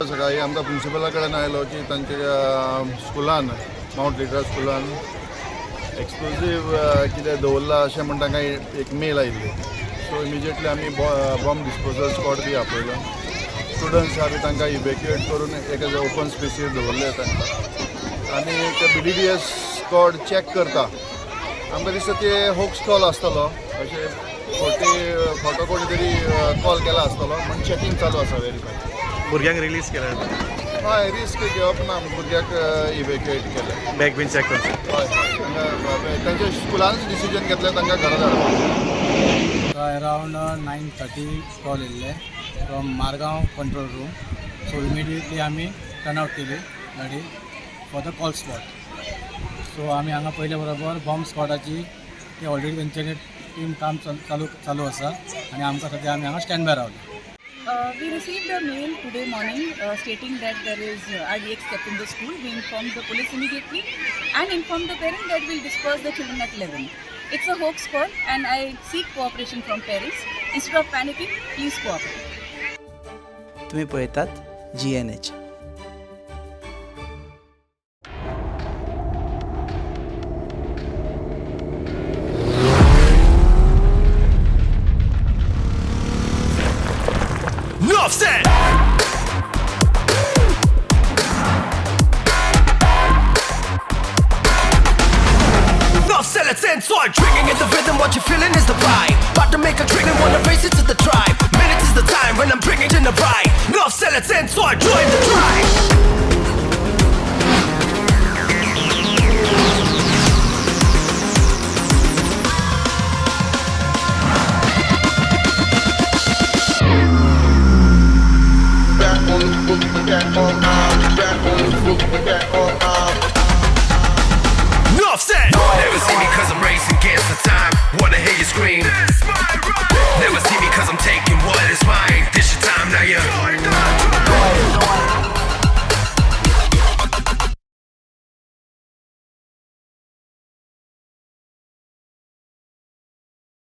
सकाळी आमकां प्रिंसिपला कडेन आयलो की तांच्या स्कुलान, मावंट लिट्रा स्कुलान एक्सप्लोजीव कितें दवरलां अशें म्हण तांकां एक मेल आयिल्ली. सो इमिजिएटली आमी बॉम्ब डिस्पोजल स्कॉड बी आपयलो. स्टुडंट्स आहा बी तांकां इवेक्युएट करून एका ओपन स्पेसीर दवरले तांकां आनी एक BDDS squad check करता. आमकां दिसता ते होक्स कॉल आसतलो, अशें खोटे खोटो कोणी तरी कॉल केला आसतलो म्हण चॅकींग चालू आसा, वेरीफाय. भुरग्यांक रिलीज केला? हय, रिस्क घेवप ना, भुरग्याक इवेक्युएट केलें. बॅग बीन चॅक करचें. हय, तांकां तांच्या स्कुलानच डिसिजन घेतलें तांकां घरा धाडपाक. अरावंड 9:30 कॉल येयल्ले from Margao control room. So immediately आमी टर्न आवट केली गाडी for the call spot. So आमी हांगा पयले बरोबर बॉम्ब स्कॉडाची ती ऑलरेडी तेंच्यानी टीम काम चालू चालू आसा आनी आमकां सद्या आमी हांगा स्टँड बाय रावले. We received a mail today morning stating that there is RDX kept in the school. We informed the police immediately and informed the parent that we'll disperse the children at 11. It's a hoax call and I seek cooperation from parents. Instead of panicking, please cooperate. तुम्ही पळयतात GNH. Nuff said. Nuff said, let's end start drinking in the rhythm. What you're feeling is the vibe. About to make a drink and wanna race it to the tribe. Minutes is the time when I'm bringing in the ride. Nuff said, let's end start join the tribe. Nuff said. Never see me 'cause I'm racing against the time. Wanna hear you scream. Never see me 'cause I'm taking what is mine. This your time now, yeah.